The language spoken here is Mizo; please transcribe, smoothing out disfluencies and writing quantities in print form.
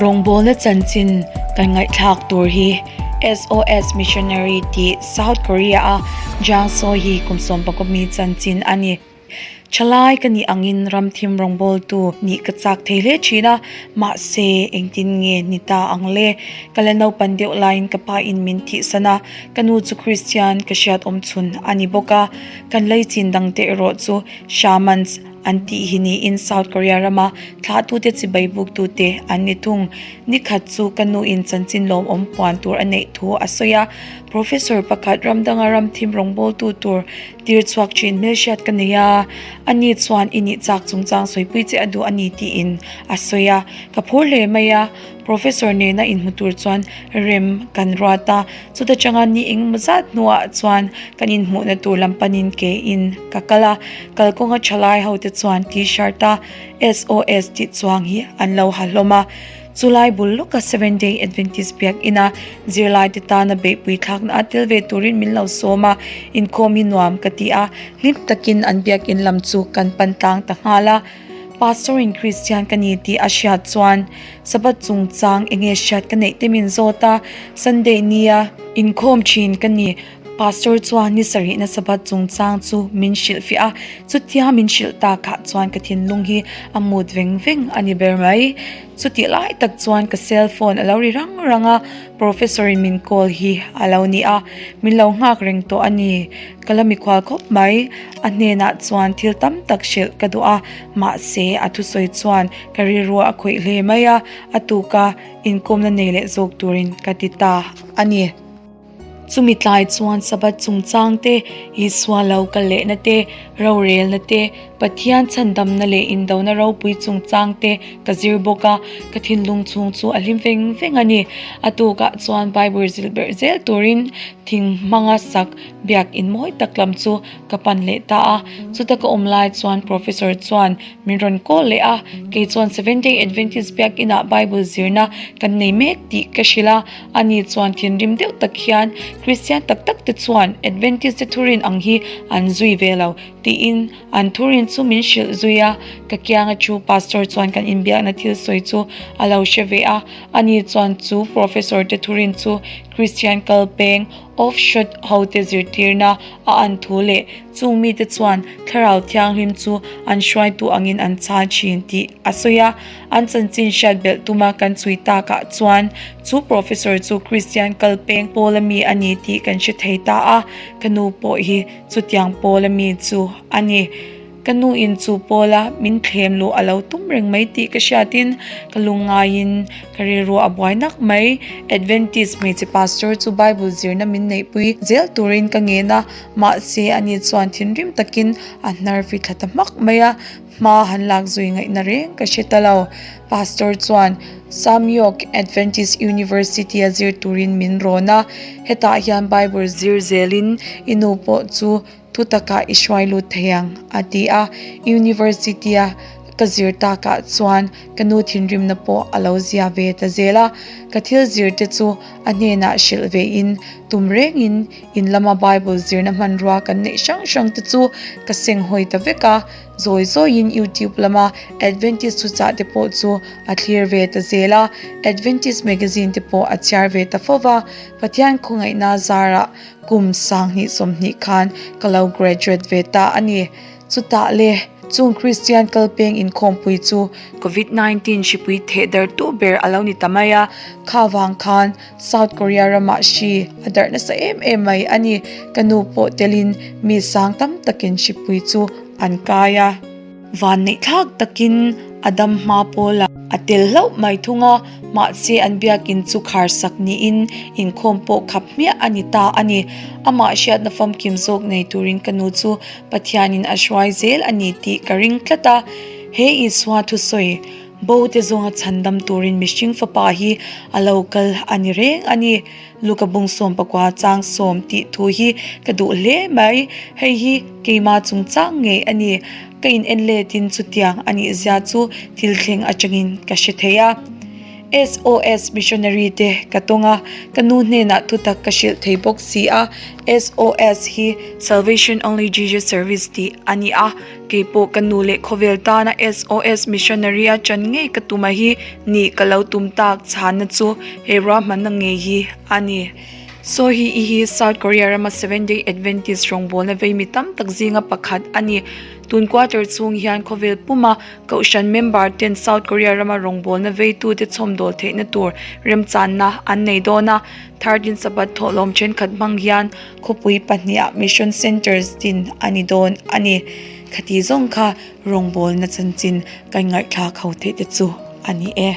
Rawngbawlna chanchin kan ngaihthlak tur hi SOS Missionary tih South Korea-a Jang So-hee kum sawmpakawp mi chanchin a ni. Thalai ka nih angin ramthim rawngbawltu nih ka chak thei hle thin a, mahse engtin nge ni ta ang le? Ka la naupan deuh laiin ka pa in min thihsan a, ka nu chu Kristian ka hriat awm chhun a ni bawk a, kan leichin dangte erawh chu Shamans an tih hi niin South Korea rama thlahtute chibai buktute an ni thung. Nikhat chu ka nu in chanchin lawmawm puan tur a neih thu a sawi a, Professor pakhat ram danga ramthim rawngbawltu tur Tir chhuak thin hmelhriat ka nei a, ani chuan i nih chak chungchang sawipui che a duh a ni tiin a sawi a, ka phur hle mai a, Professor nena inhmu tur chuan rem kan ruat a, chuta changa ni engemaw zat hnuah chuan kan inhmuhna tur lam panin ke in ka kal a, kalkawnga thalai ho te chuan T-shirt a SOS tih chuang hi an lo ha hlawm a. Chulai bul lawka Seventh Day Adventist biakina zirlaite tana beihpui thlakna a tel ve turin min lo sawm a, inkhawm hi nuam ka ti a, hlim takin an biakin lam chu kan pan tlang ta nghal a. Pastor in Kristian ka ni tih a hriat chuan Sabbath chungchang enge hriat ka neih te min zawt a, Sunday nia inkhawm thin ka ni. Pastor chuan ni sarihna Sabbath chungchang chu min hrilhfiah a, chutia min hrilh takah chuan ka thinlung hi a mut veng veng a ni ber mai. Chutih lai tak chuan ka cell phone a lo ri rang rang a, Professor in min call hi a lo ni a, min lo nghak reng tawh a ni. Ka la mikhual khawp mai, a hnenah chuan thil tam tak hrilh ka duh a, mahse a thusawi chuan ka rilru a khawih hle mai a, a tuka inkawmna nei leh zawk turin ka ti ta a ni. Chumi tlai chuan Sabbath chungchang te, Isua lo kal lehna te, rorelna te, Pathian chhandamna leh indona ropui chungchang te ka zir bawk a, ka thinlung chhung chu a hlim veng veng a ni. A tukah chuan Bible zilh berh zel turin thing hmanga sak biak in mawi tak lam chu ka pan leh ta a. Chuta ka awm lai chuan Professor chuan min rawn call leh a, kei chuan Seventh Day Adventist biak inah Bible zirna kan nei mek tih ka hrilh a. Ani chuan thinrim deuh tak hian Kristian tak tak te chuan Adventist te thurin ang hi an zui ve lo tiin an thurin chu min hrilh zui a. Ka kianga thu Pastor chuan kan inbiakna thil sawi chu a lo hre ve a. Ani chuan chu Professor te thurin chu Kristian kalpeng offshoot ho te zirtirna a an thu leh chung mite chuan Thlarau Thianghlim chu an hruaitu angin an chhan thin tih a sawi a. An chanchin hriat belh tuma kan chhui takah chuan chu Professor chu Kristian kalpeng pawla mi a ni tih kan hre thei ta a, ka nu pawh hi chutiang pawla mi chu a ni. Ka nu in chu pawla min thlem luh a lo tum reng mai tih ka hriatin ka lungngaiin ka rilru a buai nak mai. Adventist hmeichhe pastor chu Bible zirna min neihpui zel turin ka ngen a, mahse ani chuan thinrim takin a hnar fithla ta hmak mai a. Hma han lak zui ngaihna reng ka hre ta lo. Pastor chuan Samyok Adventist University a zir turin min rawn a, hetah hian Bible zir zelin i nu pawh chu thu takah i hruai lut thei ang a ti a. University a ka zir takah chuan ka nu thinrimna pawh a lo zia ve ta zel a, ka thil zir te chu a hnenah hrilh vein tum rengin in lama Bible zirna hmanrua kan neih hrang hrang te chu ka senghawi ta vek a. Zawi zawiin YouTube lama Adventist thuchah te pawh chu a thlir ve ta zel a, Adventist magazine te pawh a chhiar ve ta fo va. Pathian khawngaihna zarah kum 20 20 khan ka lo graduate ve ta a ni. Chutah le, chung Kristian kalpeng inkhawmpui chu Covid 19 hripui theh darh tu ber a lo ni ta mai a, kha vang khan South Korea ramah hri a darh nasa em em mai a ni. Ka nu pawh telin mi sang tam takin hripui chu an kai a. Vanneihthlak takin a dam hma pawlah a tel hlauh mai thung a, mahse an biakin chu khar sak niin inkhawm pawh khap hmiah a ni ta a ni. Amah hriatna famkim zawk nei turin ka nu chu Pathianin a hruai zel a ni tih ka ring tlat a. He Isua thusawi Bo te zawnga chhandam turin mihring fapa hi a lo kal a ni reng a ni. Luka bung 14 chang 10 tih thu hi ka duh hle mai. Hei hi keima chungchang ngei a ni. Ka in en letin chutiang a nih zia chu thil thleng atangin ka hre thei a. SOS Missionary te ka tawng a, ka nu hnenah thutak ka hrilh thei bawk si a. SOS hi Salvation Only Jesus Service tih a ni a, keipawh ka nu leh khawvel tana SOS Missionary a ṭan ngei ka tuma hi nih ka lo tum tak chhanna chu he ruahmanna ngei hi a ni. Saw hi i hi South Korea rama Seventh Day Adventist rawngbawlna vei mi tam tak zinga pakhat a ni. Tun quarter chhung hian khawvel puma Kohhran member ten South Korea rama rawngbawlna veitute chhawmdawl theihna tur remchanna an nei dawn a. Thirteen Sabbath thawhlawm thenkhat hmang hian khawpui pahniha Mission Centres din a ni dawn a ni. Khati zawng kha rawngbawlna chanchin kan ngaihthlak ho theih te chu a ni e.